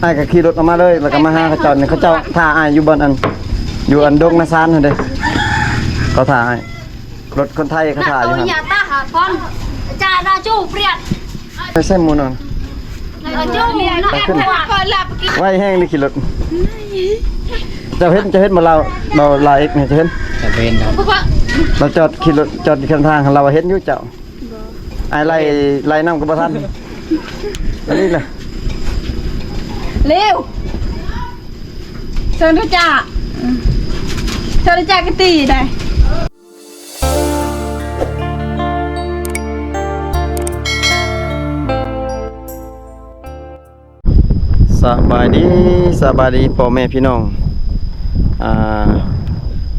ອ້າຍກໍຂີ່ລົດອອກມາເລີຍ ແລ້ວກໍມາຫາເຂົາເຈົ້ານີ້ ເຂົາເຈົ້າຖ້າອ້າຍຢູ່ບ່ອນອັນ ຢູ່ອັນດົງນາຊານຫັ້ນເດ້ ເຂົາຖ້າອ້າຍ ລົດຄົນໄທເຂົາຖ້າຢູ່ຫັ້ນ. ໄປໃສ່ໝູ່ນອນ ໄວແຮງເດ້ຂີ່ລົດ. ເຈົ້າເຫັນ ເຈົ້າເຫັນບໍ່ລາວ ລາວເອັກນີ້ ເຈົ້າເຫັນ? ເຈົ້າບໍ່ເຫັນດອກ ລາວຈອດຂີ່ລົດ ຈອດຢູ່ຂ້າງທາງ ລາວວ່າເຫັນຢູ່ເຈົ້າ. ອ້າຍໄລ່ ໄລ່ນຳກໍບໍ່ທັນ ອັນນີ້ລະ ເລັວ ເຊີນເດີຈ້າ ເຊີນເດີຈ້າ ກະຕີໄດ້. ສະບາຍດີ ສະບາຍດີພໍ່ແມ່ພີ່ນ້ອງ ອ່າ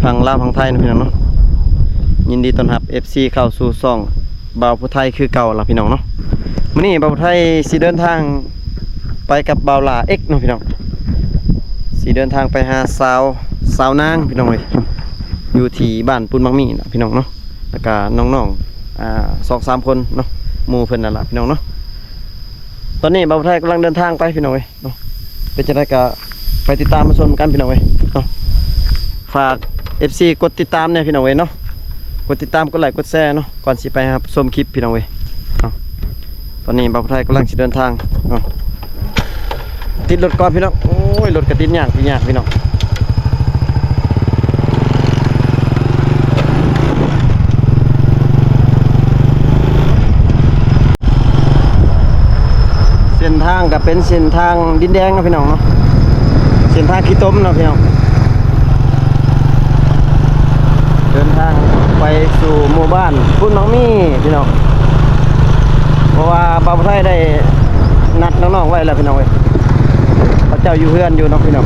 ຝັ່ງລາວຝັ່ງໄທເນາະພີ່ນ້ອງເນາະ. ຍິນດີຕ້ອນຮັບເອັຟຊີເຂົ້າສູ່ຊ່ອງບ່າວຜູ້ໄທຄືເກົ່າລະພີ່ນ້ອງເນາະ. ມື້ນີ້ບ່າວຜູ້ໄທຊິເດີນທາງໄປກັບບ່າວຫຼ້າເອັກເນາະພີ່ນ້ອງ ຊິເດີນທາງໄປຫາສາວ ສາວນາງພີ່ນ້ອງເອີຍ ຢູ່ທີ່ບ້ານປຸນບັກໝີ່ເນາະພີ່ນ້ອງເນາະ. ແລ້ວກະນ້ອງໆ ອ່າ ສອງສາມຄົນເນາະ ໝູ່ເພິ່ນນັ້ນລະພີ່ນ້ອງເນາະ. ຕອນນີ້ບ່າວຜູ້ໄທກຳລັງເດີນທາງໄປພີ່ນ້ອງເອີຍເນາະ. ເປັນຈັ່ງໃດກໍໄປຕິດຕາມມາຊົມກັນພີ່ນ້ອງເອີຍເນາະ. ຝາກເອັຟຊີກົດຕິດຕາມແດ່ພີ່ນ້ອງເອີຍເນາະ ກົດຕິດຕາມ ກົດໄລ ກົດແຊເນາະ ກ່ອນຊິໄປຮັບຊົມຄລິບພີ່ນ້ອງເອີຍເນາະ. ຕອນນີ້ບ່າວຜູ້ໄທກຳລັງຊິເດີນທາງເນາະ. ຕິດລົດກ່ອນພີ່ນ້ອງ. ໂອ້ຍ ລົດກໍຕິດຍາກ ຕິດຍາກພີ່ນ້ອງ. ເສັ້ນທາງກໍເປັນເສັ້ນທາງດິນແດງເນາະພີ່ນ້ອງເນາະ ເສັ້ນທາງຂີ້ຕົມເນາະພີ່ນ້ອງ. ເດີນທາງໄປສູ່ໝູ່ບ້ານປຸນບັກໝີ່ພີ່ນ້ອງ ເພາະວ່າບ່າວຜູ້ໄທໄດ້ນັດນ້ອງໆໄວ້ແລ້ວພີ່ນ້ອງເອີຍ ເຂົາເຈົ້າຢູ່ເຮືອນຢູ່ເນາະພີ່ນ້ອງ.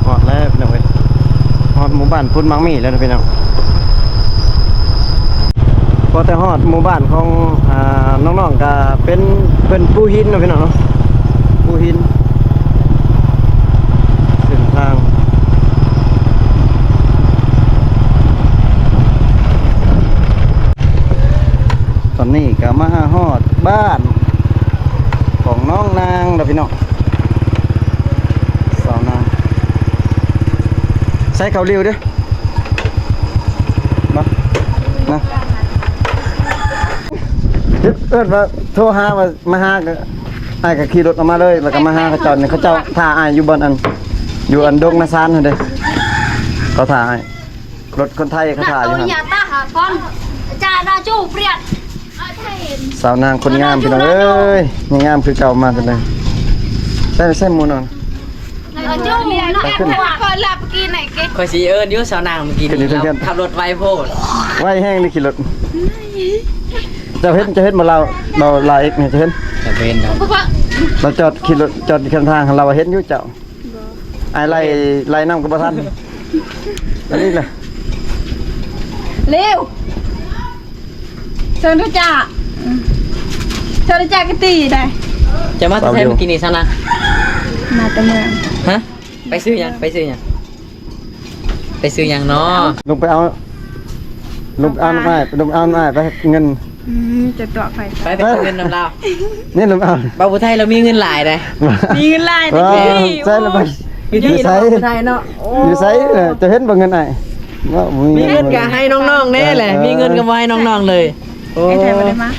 ຮອດແລ້ວພີ່ນ້ອງເອີຍ ຮອດໝູ່ບ້ານປຸນບັກໝີ່ແລ້ວນະພີ່ນ້ອງ. ພໍແຕ່ຮອດໝູ່ບ້ານຂອງ ອ່າ ນ້ອງໆ ກະເປັນ ເປັນພູຫີນເນາະພີ່ນ້ອງເນາະ ພູຫີນ ເສັ້ນທາງ. ຕອນນີ້ກະມາຮອດບ້ານຂອງນ້ອງນາງແລ້ວພີ່ນ້ອງ ສາວນາງ. ໃສ່ເຂົ້າລິ້ວເດີ້ ມາ ນະ ເອີ້ນວ່າ ໂທຫາວ່າມາຫາ ກໍອ້າຍກໍຂີ່ລົດອອກມາເລີຍ ແລ້ວກໍມາຫາເຂົາເຈົ້ານີ້ ເຂົາເຈົ້າຖ້າອ້າຍຢູ່ບ່ອນອັນ ຢູ່ອັນດົງນາຊານຫັ້ນເດ້ ເຂົາຖ້າອ້າຍ ລົດຄົນໄທເຂົາຖ້າຢູ່ຫັ້ນ. ສາວນາງຄົນງາມພີ່ນ້ອງເອີຍ ຍັງງາມຄືເກົ່າ ມາຈັ່ງໃດ ໃສ່ ໃສ່ໝູ່ນອນ. ຂ້ອຍຊິເອີ້ນຢູ່ສາວນາງມື້ກີ້ນີ້ ຂັບລົດໄວໂພດ ໄວແຮງເດ້ຂີ່ລົດ. ເຈົ້າເຫັນ ເຈົ້າເຫັນບໍ່ລາວ ລາວເອັກນີ້ ເຈົ້າເຫັນ? ຈະເປັນດອກ ລາວຈອດຂີ່ລົດ ຈອດຢູ່ຂ້າງທາງ ລາວວ່າເຫັນຢູ່ເຈົ້າ. ອ້າຍໄລ່ ໄລ່ນຳກໍບໍ່ທັນ ອັນນີ້ລະ ເລັວ ເຊີນເດີຈ້າ ເຊີນເດີຈ້າ ກະຕີໄດ້. ເຈົ້າມາແຕ່ໃສມື້ກີ້ນີ້ຊັ້ນນະ? ມາແຕ່ເມືອງ. ຮະ? ໄປຊື້ຫຍັງ? ໄປຊື້ຫຍັງ? ໄປຊື້ຫຍັງເນາະ? ລົງໄປເອົາ ລົງໄປເອົານຳອ້າຍ ລົງໄປເອົານຳອ້າຍໄປ ເງິນ. ອືມ ຈະຕົວະໃຜ? ໄປ ໄປເອົາເງິນນຳລາວ. ນີ້ລົງເອົາ ບ່າວຜູ້ໄທລາວມີເງິນຫຼາຍເດ້. ມີເງິນຫຼາຍເດ້. ໃສ່ລະໄປ ຢູ່ໃສ? ບ່າວຜູ້ໄທເນາະ. ໂອ້ ຢູ່ໃສ? ເຈົ້າເຫັນບໍ່ເງິນອ້າຍ? ມີເງິນກໍໃຫ້ນ້ອງໆແດ່ແຫຼະ ເອີ ມີເງິນກໍບໍ່ໃຫ້ນ້ອງໆເລີຍ. ໂອ້ ໄອ້ໄທບໍ່ໄດ້ມາ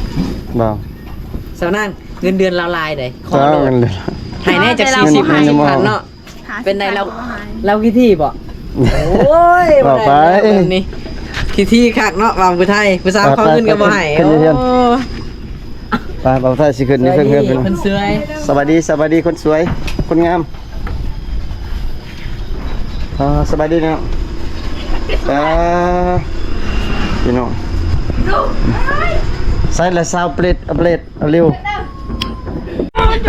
ບໍ່? ສາວນາງ ເງິນເດືອນລາວຫຼາຍເດ້ ຂໍໂລດ ໃຫ້ແດ່ຈັກສີ່ສິບ ຫ້າສິບພັນເນາະ. ເປັນໃດລາວ ລາວຂີ້ຖີ່ບໍ່? ໂອ້ຍ ບໍ່ໄດ້ແລ້ວແບບນີ້ ຂີ້ຖີ່ຄັກເນາະ ບ່າວຜູ້ໄທ ຜູ້ສາວຂໍເງິນກໍບໍ່ໃຫ້. ໂອ້ ໄປ ບ່າວຜູ້ໄທຊິຂຶ້ນຢູ່ເທິງເຮືອນເພິ່ນ. ສະບາຍດີ ສະບາຍດີຄົນສວຍ ຄົນງາມ. ອ່າ ສະບາຍດີເນາະ ອ່າ ພີ່ນ້ອງ ໃສ່ລະຊາວເປຣດ ເອົາເປຣດ ເອົາເລັວ.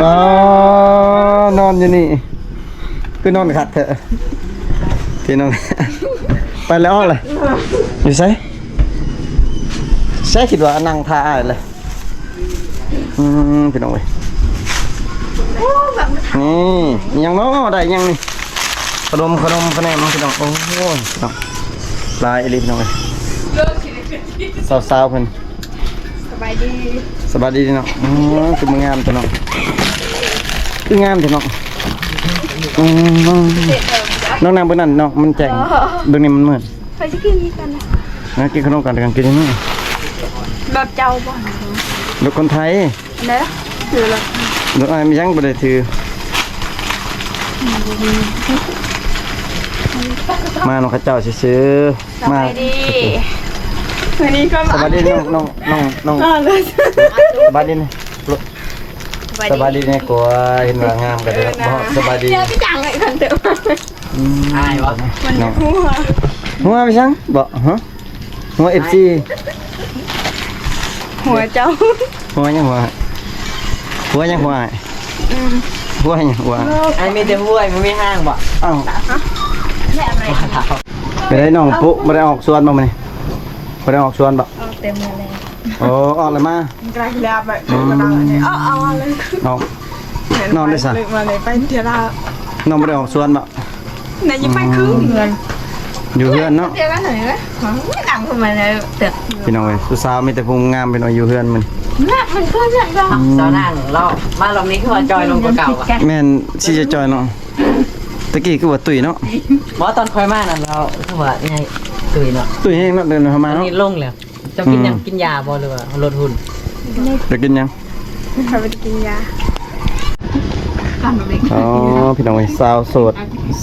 ອໍ ນອນຢູ່ນີ້ ຄືນອນຄັກແທ້. ພີ່ນ້ອງ ໄປແລ້ວ ອອກແລ້ວ ຢູ່ໃສ? ໃສ ຄິດວ່ານັ່ງຖ້າອ້າຍເລີຍ. ອືມ ພີ່ນ້ອງເອີຍ ນີ້ອີ່ຫຍັງເນາະ ໄດ້ອີ່ຫຍັງນີ້ ຂະໜົມ ຂະໜົມຂະແໜມພີ່ນ້ອງ. ໂອ້ຍ ພີ່ນ້ອງ ຫຼາຍອີ່ຫຼີພີ່ນ້ອງເອີຍ ສາວໆເພິ່ນ. ສະບາຍດີ ສະບາຍດີເນາະ. ອືມ ຄືມາງາມແທ້ເນາະ ຄືງາມແທ້ເນາະ. ອືມ ນ້ອງນັ່ງເບິ່ງນັ້ນເນາະ ມັນແຈ້ງ ອໍ ເບິ່ງນີ້ມັນມືດ. ຂ້ອຍຊິກິນນີ້ກ່ອນນະ ມາກິນຂະໜົມກ່ອນ ກ່ອນກິນນີ້. ລົດເຈົ້າບໍ່? ລົດຄົນໄທ. ເດີ ຖືລົດ ລົດອ້າຍມີຫຍັງບໍ່ໄດ້ຖື ມານຳເຂົາເຈົ້າຊື່ໆ. ສະບາຍດີ ມາ ມື້ນີ້ກໍ ສະບາຍດີນ້ອງ ນ້ອງ ນ້ອງ ນ້ອງ ສະບາຍດີ ສະບາຍດີແນ່ ສະບາຍດີແນ່ກວ່າ ເຫັນວ່າງາມກໍໄດ້ ເອີ ບໍ່ ສະບາຍດີ ຢ່າໄປຈັງໄອ້ຄັນເຕີ. ອືມ ອ້າຍວະ ມັນ ນ້ອງ ຫົວ ຫົວໄປຫຍັງບໍ່? ຮະ ຫົວເອັຟຊີ ຫົວເຈົ້າ ຫົວຫຍັງຫົວ ຫົວຫຍັງຫົວອ້າຍ? ອືມ ຫົວຫຍັງຫົວ? ອ້າຍມີແຕ່ຫົວ ບໍ່ມີຫາງບໍ່? ອ້າວ ແບບໃດ ໄປໄດ້ນ້ອງປຸ ບໍ່ໄດ້ອອກສວນບໍ່ມື້ນີ້? ບໍ່ໄດ້ອອກສວນບໍ່? ອອກແຕ່ມື້ແລງ. ໂອ້ ອອກແລ້ວມາ ໃກ້ແລ້ວໄປ ອືມ ເອົາ ເອົາເລີຍ ເອົາ ນອນໄດ້ຊະ ມາເລີຍ ໄປເທື່ອລາວ. ນ້ອງບໍ່ໄດ້ອອກສວນບໍ່? ນາຍຍັງໄປຄື ອືມ ຢູ່ເຮືອນເນາະ ເທື່ອລາວໜ້ອຍເວີ້ຍ. ໂອ້ຍ ດຳຂຶ້ນມາແລ້ວເຕີບ ພີ່ນ້ອງເອີຍ ຜູ້ສາວມີແຕ່ຜູ້ງາມ ພີ່ນ້ອງ ຢູ່ເຮືອນມັນ ງາມມັນຄືເຮືອນເຮົາ. ອືມ ສາວນາງເລາະມາລອບນີ້ຄືວ່າຈ່ອຍລົງກວ່າເກົ່າ. ແມ່ນ ຊິຈ່ອຍໆເນາະ ແຕ່ກີ້ຄືວ່າຕຸ້ຍເນາະ. ບໍ່ ຕອນຂ້ອຍມານັ້ນລາວຄືວ່າໃຫຍ່ ຕຸ້ຍເນາະ ຕຸ້ຍແຮງເນາະ ເດີນເຂົ້າມາເນາະ ອັນນີ້ລົງແລ້ວ. ເຈົ້າກິນຫຍັງ? ອືມ ກິນຢາບໍ່ ຫຼືວ່າລົດຫຸ່ນ? ຈະກິນຫຍັງ? ຂ້ອຍບໍ່ໄດ້ກິນຢາ. ອໍ ພີ່ນ້ອງເອີຍ ສາວໂສດ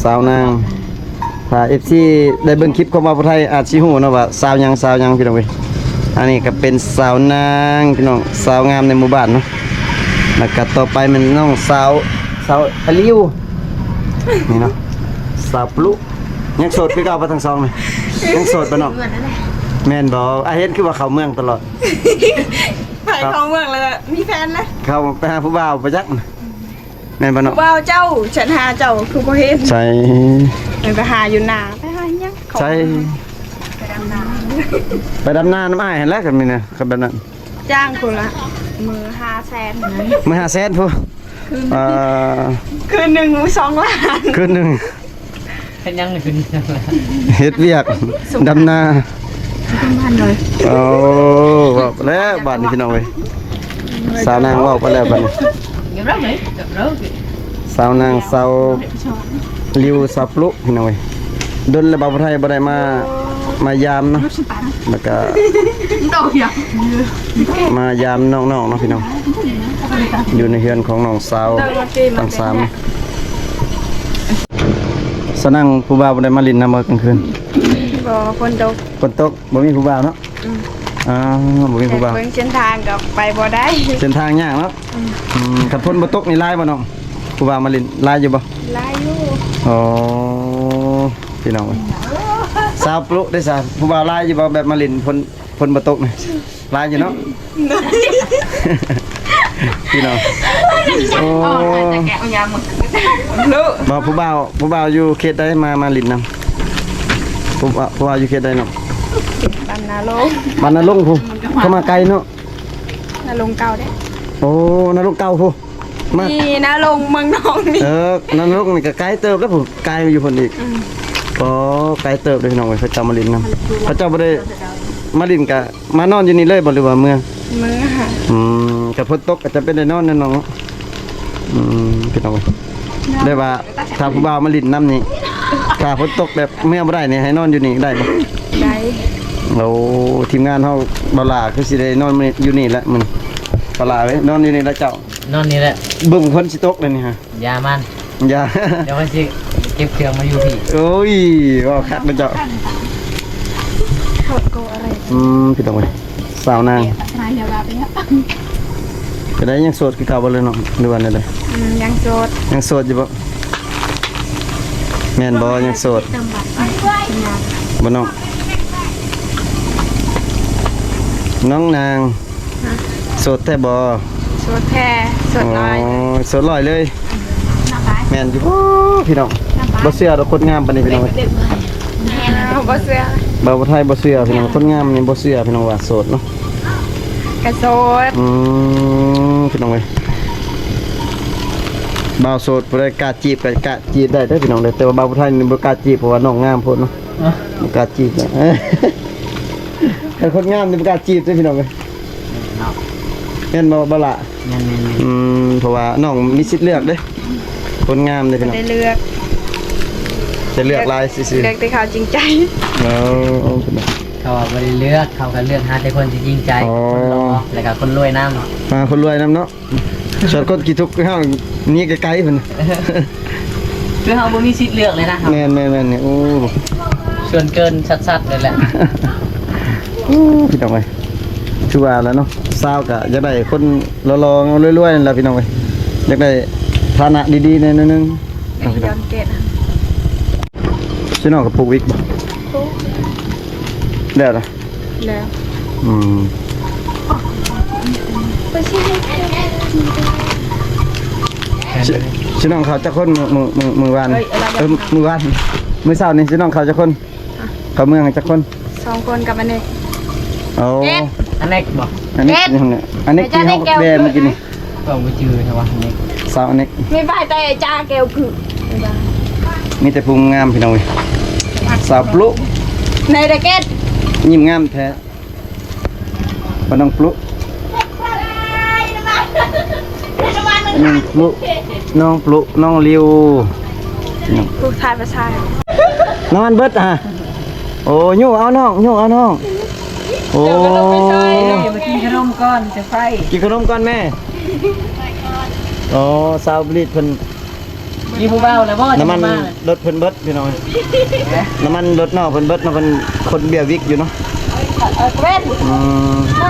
ສາວນາງ ຖ້າເອັຟຊີໄດ້ເບິ່ງຄລິບຂອງບ່າວຜູ້ໄທ ອາດຊິຮູ້ເນາະວ່າສາວຫຍັງ ສາວຫຍັງ ພີ່ນ້ອງເອີຍ. ອັນນີ້ກໍເປັນສາວນາງ ພີ່ນ້ອງ ສາວງາມໃນໝູ່ບ້ານເນາະ. ແລ້ວກໍຕໍ່ໄປແມ່ນນ້ອງສາວ ສາວອາລິວ ນີ້ເນາະ ສາວປລຸ. ຍັງໂສດຄືເກົ່າບໍ່ທັງສອງນີ້? ຍັງໂສດບໍ່ນ້ອງ? ແມ່ນບໍ່? ອາ ເຫັນຄືວ່າເຂົ້າເມືອງຕະຫຼອດ. ໃຜເຂົ້າເມືອງແລ້ວມີແຟນແລ້ວ ເຂົ້າໄປຫາຜູ້ບ່າວບໍ່ຈັກ ແມ່ນບໍ່ນ້ອງ? ຜູ້ບ່າວເຈົ້າ ແຊດຫາເຈົ້າຄືບໍ່ເຫັນ. ໃສ? ໄປຫາຢູ່ນາ ໄປຫາຫຍັງ? ໃສ? ໄປດຳນາ ໄປດຳນານຳອ້າຍຫັ້ນແຫຼະ ຄັນມີນະ ຄັນແບບນັ້ນ. ຈ້າງພຸ້ນລະ ມື້ຫ້າແສນ ມື້ຫ້າແສນພຸ້ນ. ຄືນ ເອີ ຄືນໜຶ່ງສອງລ້ານ ຄືນໜຶ່ງ. ເຮັດຫຍັງຄືນໜຶ່ງສອງລ້ານ? ເຮັດວຽກ ດຳນາ. ໂອ້ ເວົ້າໄປແລ້ວບາດນີ້ ພີ່ນ້ອງເອີຍ ສາວນາງເວົ້າໄປແລ້ວບາດນີ້. ສາວນາງ ສາວລິວ ສາວປລຸ ພີ່ນ້ອງເອີຍ. ດົນແລ້ວບ່າວຜູ້ໄທບໍ່ໄດ້ມາ ມາຢາມເນາະ ແລ້ວກະມາຢາມນ້ອງໆເນາະ ພີ່ນ້ອງ ຢູ່ໃນເຮືອນຂອງນ້ອງສາວທັງສາມ. ສາວນາງ ຜູ້ບ່າວບໍ່ໄດ້ມາຫຼິ້ນນຳບໍ່ກາງຄືນ? ບໍ່ ຝົນຕົກ ຝົນຕົກ ບໍ່ມີຜູ້ບ່າວເນາະ. ອືມ ອ່າ ບໍ່ມີຜູ້ບ່າວ ເບິ່ງເສັ້ນທາງກໍໄປບໍ່ໄດ້ ເສັ້ນທາງຍາກເນາະ. ອືມ ອືມ ຄັນຝົນບໍ່ຕົກນີ້ຫຼາຍບໍ່ນ້ອງ ຜູ້ບ່າວມາຫຼິ້ນ ຫຼາຍຢູ່ບໍ່? ຫຼາຍຢູ່. ອໍ ພີ່ນ້ອງ ສາວປລຸເດ້ຊະ ຜູ້ບ່າວຫຼາຍຢູ່ບໍ່ ແບບມາຫຼິ້ນຝົນ ຝົນບໍ່ຕົກນີ້? ຫຼາຍຢູ່ເນາະ ພີ່ນ້ອງ. ໂອ້ ບໍ່ ຜູ້ບ່າວ ຜູ້ບ່າວຢູ່ເຂດໃດ ມາ ມາຫຼິ້ນນຳ? ຜູ້ບ່າວ ຜູ້ບ່າວຢູ່ເຂດໃດນ້ອງ? ບ້ານນາລົງ ບ້ານນາລົງພຸ້ນ ເຂົ້າມາໄກເນາະ. ນາລົງເກົ່າເດ້. ໂອ້ ນາລົງເກົ່າພຸ້ນ ມາ ນີ້ນາລົງເມືອງນອງນີ້. ເອີ ນາລົງນີ້ກໍໄກເຕີບແລ້ວພຸ້ນ ໄກຢູ່ພຸ້ນອີກ. ອືມ ໂອ້ ໄກເຕີບເດ້ ພີ່ນ້ອງເອີຍ. ເຂົາເຈົ້າມາຫຼິ້ນນຳ ເຂົາເຈົ້າບໍ່ໄດ້ມາຫຼິ້ນກະ ມານອນຢູ່ນີ້ເລີຍບໍ່ ຫຼືວ່າເມືອ? ເມືອ. ອືມ ກະຝົນຕົກກະຈຳເປັນໄດ້ນອນແນ່ນ້ອງ. ອືມ ພີ່ນ້ອງເອີຍ ແຕ່ວ່າຖ້າຜູ້ບ່າວມາຫຼິ້ນນຳນີ້ ຖ້າຝົນຕົກແບບເມືອບໍ່ໄດ້ນີ້ ໃຫ້ນອນຢູ່ນີ້ໄດ້ບໍ່? ໄດ້. ໂອ້ ທີມງານເຮົາ ບ່າວຫຼ້າ ຄືຊິໄດ້ນອນຢູ່ນີ້ແຫຼະມື້ນີ້. ບ່າວຫຼ້າເອີຍ ນອນຢູ່ນີ້ແຫຼະເຈົ້າ ນອນນີ້ແຫຼະ ເບິ່ງຝົນຊິຕົກແລ້ວນີ້ຮະ. ຢ່າມັນ ຢ່າ ດຽວຂ້ອຍຊິເກັບເຄື່ອງມາຢູ່ພີ້. ໂອ້ຍ ເວົ້າຄັກເນາະເຈົ້າ. ອືມ ພີ່ນ້ອງເອີຍ ສາວນາງ ເປັນໃດ ຍັງໂສດຄືເກົ່າບໍ່ເລີຍນ້ອງ ຫຼືວ່າແນວໃດ? ອືມ ຍັງໂສດ ຍັງໂສດຢູ່ບໍ່? ແມ່ນບໍ່ ຍັງໂສດ ບໍ່ນ້ອງ? ນ້ອງນາງ ຮະ ໂສດແທ້ບໍ່? ໂສດແທ້ ໂສດຮ້ອຍ ໂອ້ຍ ໂສດຮ້ອຍເລີຍ. ແມ່ນຢູ່ບໍ່ພີ່ນ້ອງ? ບໍ່ເຊື່ອດອກ ຄົນງາມປານນີ້ພີ່ນ້ອງເອີຍ. ເອີ ບໍ່ເຊື່ອ. ບ່າວຜູ້ໄທບໍ່ເຊື່ອພີ່ນ້ອງ, ຄົນງາມນີ້ບໍ່ເຊື່ອພີ່ນ້ອງວ່າໂສດເນາະ. ກະໂສດ. ອືມ ພີ່ນ້ອງເອີຍ ບ່າວໂສດ ຜູ້ໃດກ້າຈີບກໍກ້າຈີບໄດ້ເດີພີ່ນ້ອງເດີ, ແຕ່ວ່າບ່າວຜູ້ໄທນີ້ບໍ່ກ້າຈີບ ເພາະວ່ານ້ອງງາມໂພດເນາະ. ບໍ່ກ້າຈີບນະ. ຄັນຄົນງາມນີ້ບໍ່ກ້າຈີບເດີພີ່ນ້ອງເອີຍ. ເນາະ ແມ່ນບໍ່ ບໍ່ລະ? ແມ່ນໆໆ. ອືມ ເພາະວ່ານ້ອງມີສິດເລືອກເດ້ ຄົນງາມເດ້ພີ່ນ້ອງ. ໄດ້ເລືອກ ຈະເລືອກຫຼາຍຊື່ໆ ເລືອກແຕ່ເຂົາຈິງໃຈ. ເອີ ເຂົາວ່າບໍ່ໄດ້ເລືອກ ເຂົາກໍເລືອກຫາແຕ່ຄົນທີ່ຈິງໃຈ. ອໍ ຄົນຫຼໍ່ ແລ້ວກໍຄົນລວຍນຳ. ອ່າ ຄົນລວຍນຳເນາະ. ສ່ວນຄົນຂີ້ທຸກຄືເຮົາ ໜີໄກໆພຸ້ນ. ຄືເຮົາບໍ່ມີສິດເລືອກເລີຍນະ. ແມ່ນໆໆ ນີ້ ໂອ້ ສ່ວນເກີນຊັດໆເລີຍແຫຼະ. ໂອ້ ພີ່ນ້ອງເອີຍ ຄືວ່າແຫຼະເນາະ, ສາວກໍຢາກໄດ້ຄົນຫຼໍ່ໆ ລວຍໆ ນັ້ນແຫຼະພີ່ນ້ອງເອີຍ, ຢາກໄດ້ຖານະດີໆ ແດ່ໜ້ອຍໜຶ່ງ. ໄອ້ຢອນແກະ ຊິນ້ອງກໍປູກວິກບໍ່? ປູກ ແລ້ວນະ? ແລ້ວ. ອືມ ຊິ ຊິນ້ອງເຂົ້າຈັກຄົນ ມື້ ມື້ ມື້ ມື້ວານ? ເອີຍ ມື້ວານ ມື້ເຊົ້ານີ້ຊິນ້ອງເຂົ້າຈັກຄົນ? ຮະ? ເຂົ້າເມືອງຈັກຄົນ? ສອງຄົນກັບອາເນັກ. ໂອ້ ເອັດ ອາເນັກບໍ່? ອາເນັກ ເອັດ ອາເນັກ ອາເນັກທີ່ເຮົາແບມື້ກີ້ນີ້. ກໍບໍ່ຈື່ແທ້ວ່າ ສາວອາເນັກ ມີໄປແຕ່ຈ້າແກ້ວຄື ມີແຕ່ຜູ້ງາມພີ່ນ້ອງເອີຍ. ສາວປລຸ ໃນຕະເກັດ ຍິ້ມງາມແທ້ ບໍ່ນ້ອງປລຸ ນ້ອງປລຸ ນ້ອງປລຸ ນ້ອງລິວ ຜູ້ຊາຍ ຜູ້ຊາຍ ນ້ຳມັນເບິດຫະ. ໂອ້ ຍູ້ເອົານ້ອງ ຍູ້ເອົານ້ອງ. ໂອ້ ເຈົ້າກໍຕ້ອງໄປຊ່ອຍເນາະ. ເອີ ມາກິນຂະໜົມກ່ອນ ຈະໄຟ ກິນຂະໜົມກ່ອນແມ່. ໂອ້ ສາວບລີດເພິ່ນ ມີຜູ້ບ່າວແລ້ວບໍ່? ນ້ຳມັນລົດເພິ່ນເບິດພີ່ນ້ອງ, ນ້ຳມັນລົດນ້ອງເພິ່ນເບິດເນາະ, ເພິ່ນຄົນເບຍວິກຢູ່ເນາະ. ເອີ ເອີ ເວັນ ອືມ ໄປ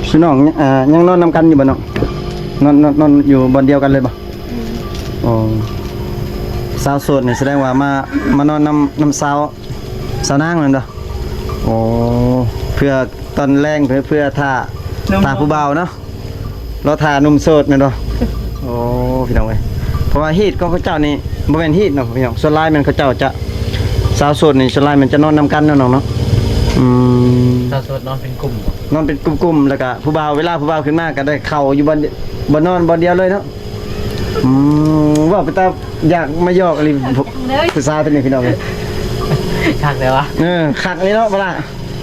ພີ່ນ້ອງ ອ່າ ຍັງນອນນຳກັນຢູ່ບໍ່ນ້ອງ? ນອນ ນອນ ນອນຢູ່ບ່ອນດຽວກັນເລີຍບໍ່? ອືມ ໂອ້ ສາວໂສດນີ້ສະແດງວ່າມາ ມານອນນຳ ນຳສາວ ສາວນາງແມ່ນບໍ່? ໂອ້ ເພື່ອຕອນແລງ ເພື່ອ ເພື່ອຖ້າ ໜຸ່ມ ຖ້າຜູ້ບ່າວເນາະ, ລໍຖ້າໜຸ່ມໂສດແມ່ນບໍ່? ໂອ້ ພີ່ນ້ອງເອີຍ ເພາະວ່າຮີດຂອງເຂົາເຈົ້ານີ້ ບໍ່ແມ່ນຮີດເນາະພີ່ນ້ອງ, ສ່ວນຫຼາຍແມ່ນເຂົາເຈົ້າຈະ ສາວໂສດນີ້ສ່ວນຫຼາຍແມ່ນຈະນອນນຳກັນເນາະນ້ອງເນາະ. ອືມ ສາວໂສດນອນເປັນກຸ່ມບໍ່? ນອນເປັນກຸ່ມໆ ແລ້ວກະຜູ້ບ່າວ ເວລາຜູ້ບ່າວຂຶ້ນມາກະໄດ້ເຂົ້າຢູ່ບ່ອນ ບ່ອນນອນບ່ອນດຽວເລີຍເນາະ. ອືມ ເວົ້າໄປຕາ ຢາກມາຢອກອີ່ຫຼີ ຜູ້ສາວໂຕນີ້ພີ່ນ້ອງເອີຍ. ຄັກແທ້ວະ. ເອີ ຄັກນີ້ເນາະ ບໍ່ລະ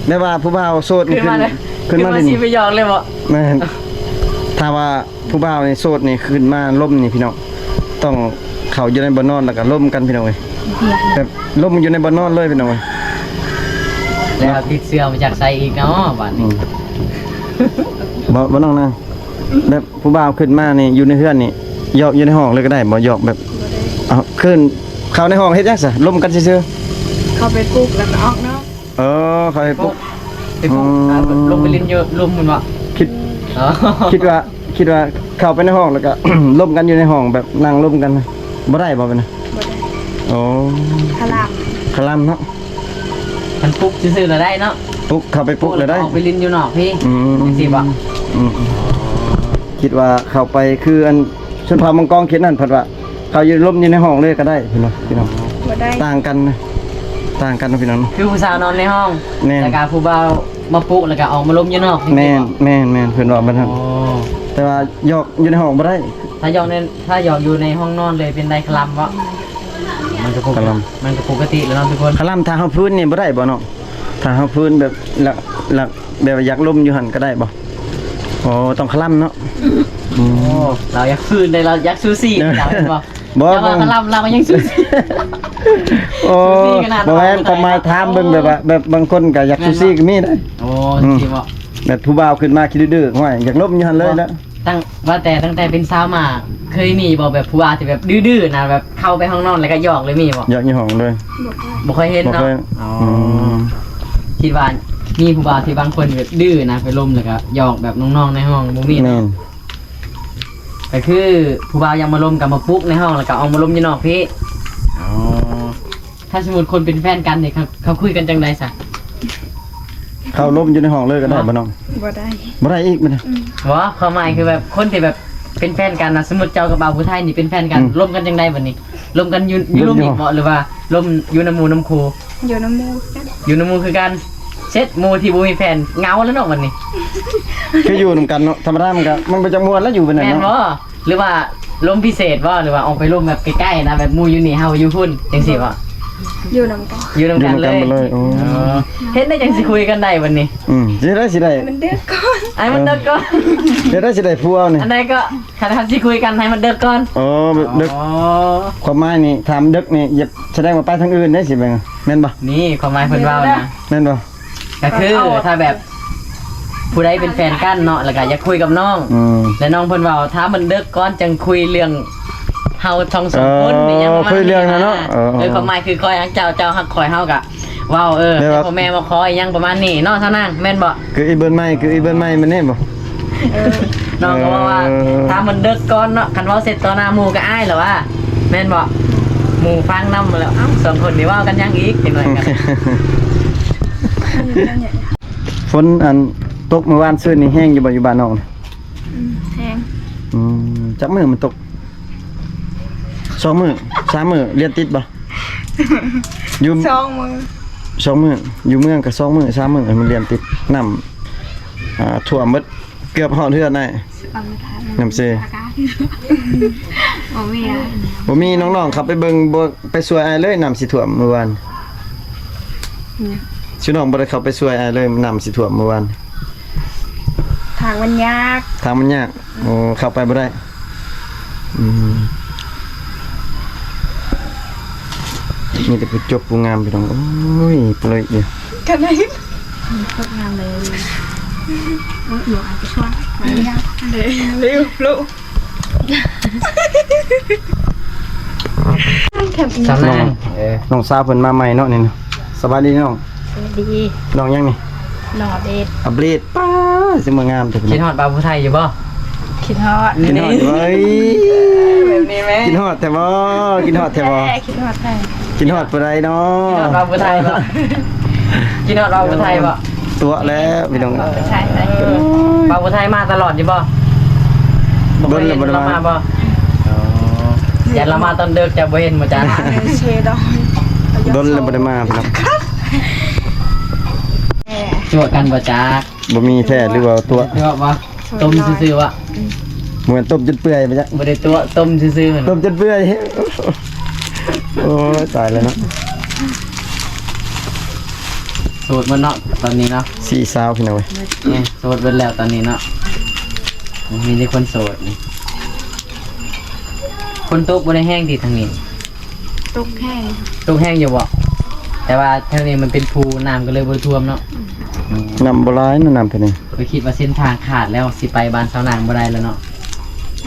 ແບບວ່າຜູ້ບ່າວໂສດນີ້ຂຶ້ນມາ ຂຶ້ນມາ ຂຶ້ນມາ ຊິໄປຢອກເລີຍບໍ່? ແມ່ນ ຖ້າວ່າຜູ້ບ່າວນີ້ໂສດນີ້ຂຶ້ນມາລົມນີ້ພີ່ນ້ອງ ຕ້ອງເຂົ້າຢູ່ໃນບ່ອນນອນ ແລ້ວກໍລົມກັນພີ່ນ້ອງເອີຍ. ແບບລົມຢູ່ໃນບ່ອນນອນເລີຍພີ່ນ້ອງເອີຍ. ແລ້ວຕິດເຊື້ອມາຈາກໃສອີກເນາະບາດນີ້? ອືມ ບໍ່ ບໍ່ນ້ອງນາງ ແບບ ຜູ້ບ່າວຂຶ້ນມານີ້ ຢູ່ໃນເຮືອນນີ້ ຢອກຢູ່ໃນຫ້ອງເລີຍກໍໄດ້ບໍ່? ຢອກແບບ ບໍ່ໄດ້ ເອົາ ຂຶ້ນເຂົ້າໃນຫ້ອງເຮັດຫຍັງຊະ? ລົມກັນຊື່ໆ. ເຂົ້າໄປປຸກແລ້ວກໍອອກເນາະ. ເອີ ເຂົ້າໄປປຸກ ໄປປຸກ ອືມ ອ່າ ລົງໄປຫຼິ້ນຢູ່ລຸ່ມພຸ້ນບໍ່? ຄິດ ອໍ ຄິດວ່າ ຄິດວ່າເຂົ້າໄປໃນຫ້ອງແລ້ວກໍລົມກັນຢູ່ໃນຫ້ອງ ແບບນັ່ງລົມກັນ ບໍ່ໄດ້ບໍ່? ບໍ່ໄດ້. ໂອ້ ຄະລຳ ຄະລຳເນາະ. ຄັນປຸກຊື່ໆລະໄດ້ເນາະ. ປຸກ ເຂົ້າໄປປຸກລະໄດ້ ອອກໄປຫຼິ້ນຢູ່ນອກພີ້. ອືມ ຈັ່ງຊີ້ບໍ່? ອືມ ຄິດວ່າເຂົ້າໄປຄືອັນຊົນເຜົ່າມັງກອງເຂດນັ້ນ ເພິ່ນວ່າເຂົ້າຢູ່ລົມຢູ່ໃນຫ້ອງເລີຍກໍໄດ້ພີ່ນ້ອງ. ບໍ່ໄດ້ ຕ່າງກັນນະ ຕ່າງກັນເນາະພີ່ນ້ອງ. ຄືຜູ້ສາວນອນໃນຫ້ອງ ແມ່ນ ແລ້ວກໍຜູ້ບ່າວມາປຸກ ແລ້ວກໍອອກມາລົມຢູ່ນອກ. ແມ່ນ ແມ່ນໆ ເພິ່ນວ່າແບບນັ້ນ. ອໍ ແຕ່ວ່າຢອກຢູ່ໃນຫ້ອງບໍ່ໄດ້. ຖ້າຢອກໃນ ຖ້າຢອກຢູ່ໃນຫ້ອງນອນເລີຍເປັນໄດ້ຄະລຳບໍ່? ມັນກໍປົກ ຄະລຳ ມັນກໍປົກກະຕິແລ້ວເນາະທຸກຄົນ. ຄະລຳຖ້າເຮົາຟື້ນນີ້ບໍ່ໄດ້ບໍ່ນ້ອງ? ຖ້າເຮົາຟື້ນແບບ ລະ ລະ ແບບວ່າຢາກລົມຢູ່ຫັ້ນກໍໄດ້ບໍ່? ອໍ ຕ້ອງຄະລຳເນາະ. ອືມ ໂອ້ ລາວຢາກຟື້ນໄດ້ ລາວຢາກຊູຊີ ເອີ ລາວເຫັນບໍ່? ບໍ່ ແຕ່ວ່າຄະລຳລາວກໍຍັງຊູຊີ. ໂອ້ ຊູຊີຂະໜາດ ບໍ່ແມ່ນ ຄວາມໝາຍຖາມເບິ່ງແບບວ່າ ແບບບາງຄົນກໍຢາກ ແມ່ນ ຊູຊີກໍມີເດ້. ໂອ້ ອືມ ຈັ່ງຊີ້ບໍ່? ແບບຜູ້ບ່າວຂຶ້ນມາຂີ້ດື້ໆ ຫ້ວຍ ຢາກລົມຢູ່ຫັ້ນເລີຍແຫຼະ. ຕັ້ງ ວ່າແຕ່ຕັ້ງແຕ່ເປັນສາວມາ ເຄີຍມີບໍ່ແບບຜູ້ບ່າວທີ່ແບບດື້ໆນະ ແບບເຂົ້າໄປຫ້ອງນອນແລ້ວກໍຢອກເລີຍ ມີບໍ່? ຢອກຢູ່ຫ້ອງເລີຍ ບໍ່ເຄີຍ ບໍ່ເຄີຍເຫັນເນາະ. ບໍ່ເຄີຍ. ອໍ ອືມ ຄິດວ່າມີຜູ້ບ່າວທີ່ບາງຄົນແບບດື້ນະ ໄປລົມແລ້ວກໍຢອກແບບນ້ອງໆໃນຫ້ອງ ບໍ່ມີເນາະ. ແມ່ນ ກໍຄືຜູ້ບ່າວຢາກມາລົມກໍມາປຸກໃນຫ້ອງ ແລ້ວກໍອອກມາລົມຢູ່ນອກພີ້. ອໍ ຖ້າສົມມຸດຄົນເປັນແຟນກັນນີ້ ເຂົາ ເຂົາຄຸຍກັນຈັ່ງໃດຊະ? ເຂົ້າລົມຢູ່ໃນຫ້ອງເລີຍກໍໄດ້ບໍ່ນ້ອງ? ບໍ່ໄດ້ ບໍ່ໄດ້ອີກບັດນີ້. ອືມ ບໍ່ ຄວາມໝາຍຄືແບບຄົນທີ່ແບບເປັນແຟນກັນນະ, ສົມມຸດເຈົ້າກັບບ່າວຜູ້ໄທນີ້ເປັນແຟນກັນ ອືມ ລົມກັນຈັ່ງໃດບັດນີ້? ລົມກັນຢູ່ ຢູ່ ຢູ່ ລຸ່ມອີກບໍ່ ຫຼືວ່າລົມຢູ່ນຳໝູ່ນຳຄູ່? ຢູ່ນຳໝູ່ຄືກັນ ຢູ່ນຳໝູ່ຄືກັນ. ເສັດ ໝູ່ທີ່ບໍ່ມີແຟນເຫງົາແລ້ວເນາະບັດນີ້. ຄືຢູ່ນຳກັນເນາະ ທຳມະດາມັນກໍ ມັນບໍ່ຈັກມ່ວນແລ້ວ ຢູ່ແບບນັ້ນເນາະ. ແມ່ນບໍ່? ຫຼືວ່າລົມພິເສດບໍ່ ຫຼືວ່າອອກໄປລົມແບບໃກ້ໆນະ ແບບໝູ່ຢູ່ນີ້ເຮົາຢູ່ພຸ້ນ ຈັ່ງຊີ້ບໍ່? ຢູ່ນຳກັນ ຢູ່ນຳກັນເລີຍ ຢູ່ນຳກັນເລີຍ. ອໍ ເຮັດໄດ້ຈັ່ງຊິຄຸຍກັນໄດ້ບັດນີ້. ອືມ ຊິໄດ້ ຊິໄດ້ ໃຫ້ມັນເດິກກ່ອນ ໃຫ້ມັນເດິກກ່ອນ. ເອີ ເຮັດໄດ້ຊິໄດ້ຜົວນີ້ ອັນໃດກໍ ຄັນ ຄັນຊິຄຸຍກັນໃຫ້ມັນເດິກກ່ອນ. ອໍ ເດິກ ອໍ ຄວາມໝາຍນີ້ ຖ້າມັນເດິກນີ້ ຢ່າ ສະແດງວ່າໄປທາງອື່ນເດ້ ຊິແມ່ນ ແມ່ນບໍ່? ນີ້ຄວາມໝາຍເພິ່ນເວົ້ານະ ແມ່ນບໍ່? ກໍຄື ເອີ ຖ້າແບບຜູ້ໃດເປັນແຟນກັນເນາະ ແລ້ວກໍຢາກຄຸຍກັບນ້ອງ ອືມ ແລະ ນ້ອງເພິ່ນເວົ້າ ຖ້າມັນເດິກກ່ອນຈັ່ງຄຸຍເລື່ອງເຮົາທັງສອງຄົນ ເອີ ນີ້ຫຍັງປະມານ ຄຸຍເລື່ອງນັ້ນເນາະ. ເອີ ເອີ ຄວາມໝາຍຄືຂ້ອຍຮັກເຈົ້າ ເຈົ້າຮັກຂ້ອຍ ເຮົາກໍເວົ້າ ເອີ ແບບວ່າ ພໍ່ແມ່ມາຂໍອີຫຍັງປະມານນີ້ເນາະ ສາວນາງ ແມ່ນບໍ່? ຄືອີເບິ່ນໃໝ່ ຄືອີເບິ່ນໃໝ່ ແມ່ນນີ້ບໍ່? ເອີ ນ້ອງກໍເວົ້າວ່າ ເອີ ຖ້າມັນເດິກກ່ອນເນາະ ຄັນເວົ້າເສັດຕໍ່ໜ້າໝູ່ກໍອາຍແລ້ວວ່າ ແມ່ນບໍ່? ໝູ່ຟັງນຳແລ້ວ ເອົ້າ ສອງຄົນນີ້ເວົ້າກັນຫຍັງອີກ ຈັກໜ້ອຍກໍ ຝົນອັນຕົກມື້ວານຊືນນີ້ແຮງຢູ່ບໍ່ ຢູ່ບ້ານນ້ອງ? ອືມ ແຮງ. ອືມ ຈັກມື້ມັນຕົກ? ສອງມື້ ສາມມື້ລຽນຕິດບໍ່? ຢູ່ ສອງມື້ ສອງມື້. ຢູ່ເມືອງກໍສອງມື້ ສາມມື້ ມັນລຽນຕິດ. ນ້ຳ ອ່າ ຖ້ວມເບິດ ເກືອບຮອດເຮືອນໄດ້ ນ້ຳເຊ. ບໍ່ມີ ນ້ອງໆ ເຂົ້າໄປເບິ່ງ ບໍ່ໄປຊ່ວຍອ້າຍເລີຍ ນ້ຳຊິຖ້ວມມື້ວານ. ຊິນ້ອງບໍ່ໄດ້ເຂົ້າໄປຊ່ວຍອ້າຍເລີຍ ນ້ຳຊິຖ້ວມມື້ວານ. ທາງມັນຍາກ ທາງມັນຍາກ. ໂອ້ ເຂົ້າໄປບໍ່ໄດ້. ອືມ ມີແຕ່ຜູ້ຈົບຜູ້ງາມ ພີ່ນ້ອງ. ໂອ້ຍ ເປື່ອຍຢູ່ ກັນໄດ້ ໂຄດງາມເລີຍ. ໂອ້ຍ ບໍ່ອາດຈະຊ່ວຍ ເລັວ ເລັວ ສາວນາງ ເອີ ນ້ອງສາວເພິ່ນມາໃໝ່ເນາະນີ້ນະ. ສະບາຍດີນ້ອງ. ສະບາຍດີ. ນ້ອງຫຍັງນີ້? ນ້ອງອາເບດ. ອາເບດ ປ້າ ຊິມາງາມແທ້. ຄິດຮອດບ່າວຜູ້ໄທຢູ່ບໍ່? ຄິດຮອດ. ຄິດຮອດເວີຍ ແບບນີ້ແມ່. ຄິດຮອດແທ້ບໍ່? ຄິດຮອດແທ້ບໍ່? ຄິດຮອດແທ້. ຄິດຮອດຜູ້ໃດເນາະ? ຄິດຮອດບ່າວຜູ້ໄທບໍ່? ຄິດຮອດບ່າວຜູ້ໄທບໍ່? ຕົວະແລ້ວພີ່ນ້ອງ. ບ່າວຜູ້ໄທ ເອີ ບ່າວຜູ້ໄທມາຕະຫຼອດຢູ່ບໍ່? ດົນແລ້ວບໍ່ໄດ້ມາ. ບໍ່ເຫັນລາວມາບໍ່? ອໍ ຢ້ານລາວມາຕອນເດິກ ເຈົ້າບໍ່ເຫັນບໍ່ຈັກ. ດົນແລ້ວບໍ່ໄດ້ມາພີ່ນ້ອງ. ຕົວະກັນບໍ່ຈັກ. ບໍ່ມີແທ້ ຫຼືວ່າຕົວະ? ຕົວະບໍ່? ຕົ້ມຊື່ໆ ບໍ່? ອືມ ບໍ່ແມ່ນຕົ້ມຈົນເປື່ອຍບໍ່ຈັກ. ບໍ່ໄດ້ຕົວະ ຕົ້ມຊື່ໆ. ຕົ້ມຈົນເປື່ອຍ. ໂອ້ຍ ຕາຍແລ້ວເນາະ. ໂສດໝົດເນາະຕອນນີ້ເນາະ ສີ່ສາວພີ່ນ້ອງເອີຍ. ນີ້ໂສດເບິດແລ້ວຕອນນີ້ເນາະ ມີແຕ່ຄົນໂສດນີ້. ຝົນຕົກບໍ່ໄດ້ແຮງຕິທາງນີ້? ຕົກແຮງ. ຕົກແຮງຢູ່ບໍ່? ແຕ່ວ່າທາງນີ້ມັນເປັນພູ ນ້ຳກໍເລີຍບໍ່ໄດ້ຖ້ວມເນາະ. ອືມ ນ້ຳບໍ່ຫຼາຍເນາະ ນ້ຳເທົ່ານີ້. ຂ້ອຍຄິດວ່າເສັ້ນທາງຂາດແລ້ວ ຊິໄປບ້ານສາວນາງບໍ່ໄດ້ແລ້ວເນາະ.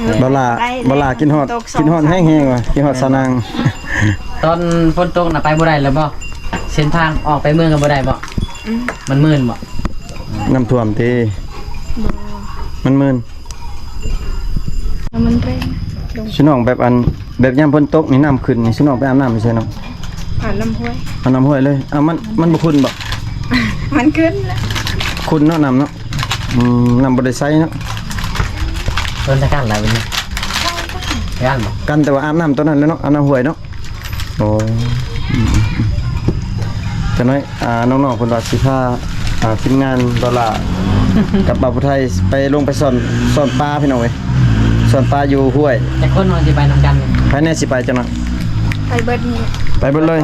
ເອີ ບໍ່ຫຼາ ບໍ່ຫຼາ ຄິດຮອດ ຄິດຮອດແຮງໆວ່າ ຄິດຮອດສາວນາງ. ຕອນຝົນຕົກນະໄປບໍ່ໄດ້ແລ້ວບໍ່? ເສັ້ນທາງອອກໄປເມືອງກໍບໍ່ໄດ້ບໍ່? ອືມ ມັນມື່ນບໍ່? ນ້ຳຖ້ວມຕິ? ບໍ່ ມັນມື່ນ. ນ້ຳມັນແຮງ. ຊິນ້ອງແບບອັນ ແບບຍາມຝົນຕົກນີ້ນ້ຳຂຶ້ນນີ້ ຊິນ້ອງໄປອາບນ້ຳຢູ່ໃສນ້ອງ? ອາບນ້ຳຫ້ວຍ. ອາບນ້ຳຫ້ວຍເລີຍ. ເອົາ ມັນ ມັນບໍ່ຂຸ່ນບໍ່? ມັນຂຸ່ນລະ. ຂຸ່ນເນາະ ນ້ຳເນາະ. ອືມ ນ້ຳບໍ່ໄດ້ໃສເນາະ. ເພິ່ນຈະກັ້ນຫຼາຍບັດນີ້ ກັ້ນບໍ່? ກັ້ນແຕ່ວ່າອາບນ້ຳຕົວນັ້ນແຫຼະເນາະ ອາບນ້ຳຫ້ວຍເນາະ. ໂອ້ ອືມໆໆ ຈັກໜ້ອຍ ອ່າ ນ້ອງໆ ເພິ່ນວ່າຊິພາ ອ່າ ທີມງານດອລລາກັບບ່າວຜູ້ໄທໄປ ລົງໄປຊ່ອນ ຊ່ອນປາພີ່ນ້ອງເອີຍ ຊ່ອນປາຢູ່ຫ້ວຍ. ຈັກຄົນເຮົາຊິໄປນຳກັນ? ໃຜແນ່ຊິໄປຈັກໜ້ອຍ? ໄປເບິດນີ້ ໄປເບິດເລີຍ.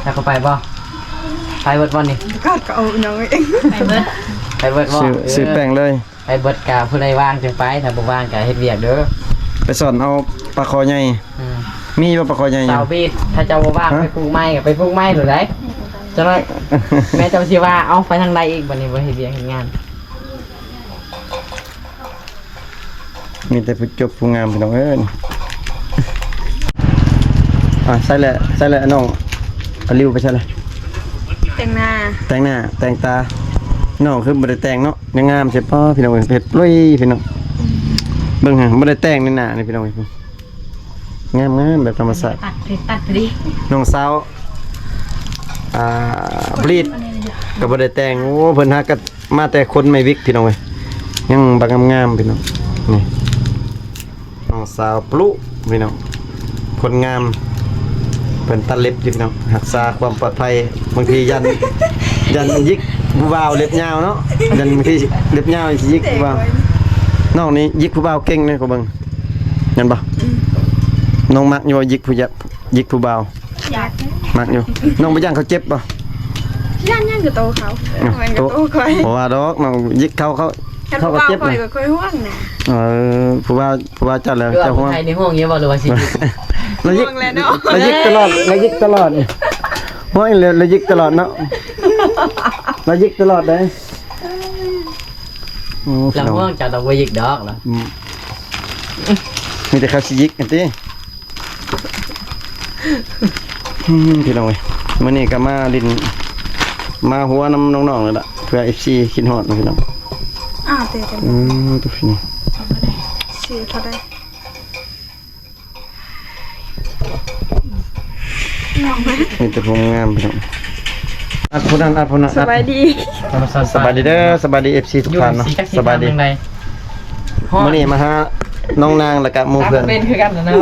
ແລ້ວເຂົາໄປບໍ່? ໄປເບິດບໍ່ນີ້? ກໍ ກໍເອົານ້ອງເອງ ໄປເບິດ ໄປເບິດບໍ່? ຊື້ ຊື້ແປ້ງເລີຍ. ໄປເບິດກະຜູ້ໃດວ່າງຈຶ່ງໄປ ຖ້າບໍ່ວ່າງກະເຮັດວຽກເດີ. ໄປຊ່ອນເອົາປາຄໍໃຫຍ່. ອືມ ມີບໍ່ປາຄໍໃຫຍ່? ສາວບີດ ຖ້າເຈົ້າບໍ່ວ່າງ ຮະ? ໄປປູກໄມ້ກະໄປປູກໄມ້ໂລດໃດ໋. ຈັກໜ້ອຍແມ່ເຈົ້າຊິວ່າ ເອົ້າ ໄປທາງໃດອີກບັດນີ້ ບໍ່ເຮັດວຽກເຮັດງານ. ມີແຕ່ຜູ້ຈົບຜູ້ງາມພີ່ນ້ອງເອີຍ. ອ່າ ໃສ່ແຫຼະ ໃສ່ແຫຼະ ນ້ອງອາລິວໄປໃສ່ແຫຼະ? ແຕ່ງໜ້າ ແຕ່ງໜ້າແຕ່ງຕາ. ນ້ອງຄືບໍ່ໄດ້ແຕ່ງເນາະ ຍັງງາມໃສ່ປ້າພີ່ນ້ອງເອີຍ. ເຮັດປຸ້ຍພີ່ນ້ອງ. ອືມ ເບິ່ງຫາ ບໍ່ໄດ້ແຕ່ງໃນໜ້ານີ້ພີ່ນ້ອງເອີຍ. ງາມໆ ແບບທຳມະຊາດ. ຕັດ ຕັດພໍດີ. ນ້ອງສາວ ອ່າ ບລີດກໍບໍ່ໄດ້ແຕ່ງ. ໂອ້ ເພິ່ນຫາກັນມາແຕ່ຄົນໃໝ່ວິກພີ່ນ້ອງເອີຍ. ຍັງບັກງາມໆ ພີ່ນ້ອງ. ນີ້ ນ້ອງສາວປະລຸພີ່ນ້ອງ ຄົນງາມ ປັນຕັດເລັບຢູ່ພີ່ນ້ອງ ຮັກສາຄວາມປອດໄພ ບາງທີຢ້ານ ຢ້ານຫຍິກຜູ້ບ່າວເລັບຍາວເນາະ ຢ້ານບາງທີເລັບຍາວຊິຫຍິກຜູ້ບ່າວ. ນ້ອງນີ້ຫຍິກຜູ້ບ່າວເກັ່ງເດ້ ຂ້ອຍເບິ່ງ ແມ່ນບໍ່? ອືມ ນ້ອງມັກຢູ່ບໍ່ ຫຍິກຜູ້ ຫຍິກຜູ້ບ່າວ? ຢາກ ມັກຢູ່. ນ້ອງບໍ່ຢ້ານເຂົາເຈັບບໍ່? ຢ້ານຫຍັງ ກໍໂຕເຂົາ ມັນກໍໂຕຂ້ອຍ ບໍ່ວ່າດອກ ນ້ອງຫຍິກເຂົາ ເຂົາ ເຂົາກໍເຈັບ ຂ້ອຍກໍຄ່ອຍຫ່ວງນະ. ເອີ ຜູ້ບ່າວ ເພາະວ່າເຈົ້າແລ້ວ ເຈົ້າຫ່ວງ ໄທໃນຫ່ວງຢູ່ບໍ່ ຫຼືວ່າຊິ ລາວຫຍິກ ຫ່ວງແຫຼະເນາະ ລາວຫຍິກຕະຫຼອດ ລາວຫຍິກຕະຫຼອດ ໂອ້ຍ ລາວ ລາວຫຍິກຕະຫຼອດເນາະ ລາວຫຍິກຕະຫຼອດເດ້. ໂອ້ ລາວຫ່ວງເຈົ້າ ລາວບໍ່ຫຍິກດອກລະ ອືມ ມີແຕ່ເຂົາຊິຫຍິກຫັ້ນຕິ. ອືມ ພີ່ນ້ອງເອີຍ ມື້ນີ້ກໍມາຫຼິ້ນ ມາຫົວນຳນ້ອງໆ ນີ້ລະ ເພື່ອເອັຟຊີຄິດຮອດເນາະ ພີ່ນ້ອງ. ອ້າວ ເຕະກັນ ອືມ ໂຕພີ່ນ້ອງ ຊື່ເທົ່າໃດ? ມີແຕ່ຜູ້ງາມ ພີ່ນ້ອງ. ອັດຜູ້ນັ້ນ ອັດຜູ້ນັ້ນ ສະບາຍດີ ສະບາຍດີເດີ ສະບາຍດີ ເອັຟຊີ ທຸກທ່ານເນາະ ຢູ່ ສະບາຍດີ. ມື້ນີ້ມາຫານ້ອງນາງ ແລ້ວກະໝູ່ເພື່ອນ ເປັນຄືກັນເນາະ.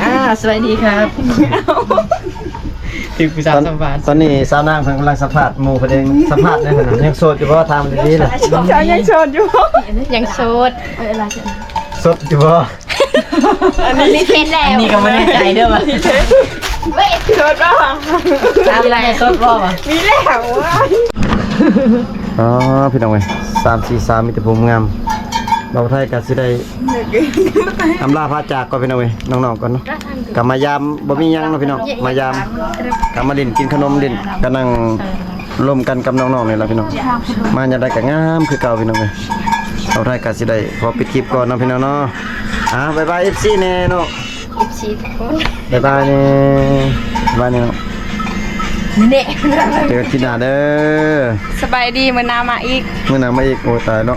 ອ່າ ສະບາຍດີຄັບ ຖືກຜູ້ສາວສຳພາດ. ຕອນນີ້ສາວນາງເພິ່ນກຳລັງສຳພາດໝູ່ເພິ່ນເອງ ສຳພາດແດ່ເພິ່ນ ຍັງໂສດຢູ່ບໍ່? ຖາມດີໆ ເຈົ້າຍັງໂສດຢູ່ບໍ່? ຍັງໂສດ ເອີ ໂສດຢູ່ບໍ່? ອັນນີ້ເປັນແລ້ວ ອັນນີ້ກໍບໍ່ແນ່ໃຈເດີວ່າ ເວີຍ ໂສດບໍ່? ຖາມແລ້ວໂສດບໍ່? ມີແລ້ວ. ອໍ ພີ່ນ້ອງເອີຍ ສາມສີ່ສາວ ມີແຕ່ຜູ້ງາມ. ເວົ້າໄທກໍຊິໄດ້ອຳລາພາຈາກກ່ອນ ພີ່ນ້ອງເອີຍ ນ້ອງໆກ່ອນເນາະ. ກໍມາຢາມ ບໍ່ມີຫຍັງເນາະ ພີ່ນ້ອງ ມາຢາມ ກໍມາຫຼິ້ນ ກິນຂະໜົມ ຫຼິ້ນ ກໍນັ່ງລົມກັນກັບນ້ອງໆນີ້ລະ ພີ່ນ້ອງ. ມາຍາມໃດກໍງາມຄືເກົ່າ ພີ່ນ້ອງເອີຍ. ເວົ້າໄທກໍຊິໄດ້ຂໍປິດຄລິບກ່ອນເນາະ ພີ່ນ້ອງເນາະ. ອ່າ ບາຍບາຍ ເອັຟຊີ ແດ່ເນາະ. ເອັຟຊີ ທຸກຄົນ ບາຍບາຍແດ່ ບາຍແດ່ເນາະ. ນີ້ແຫຼະ ເຈີກັນທີໜ້າເດີ. ສະບາຍດີ ມື້ໜ້າມາອີກ ມື້ໜ້າມາອີກ. ໂອ້ ຕາຍເນາະ.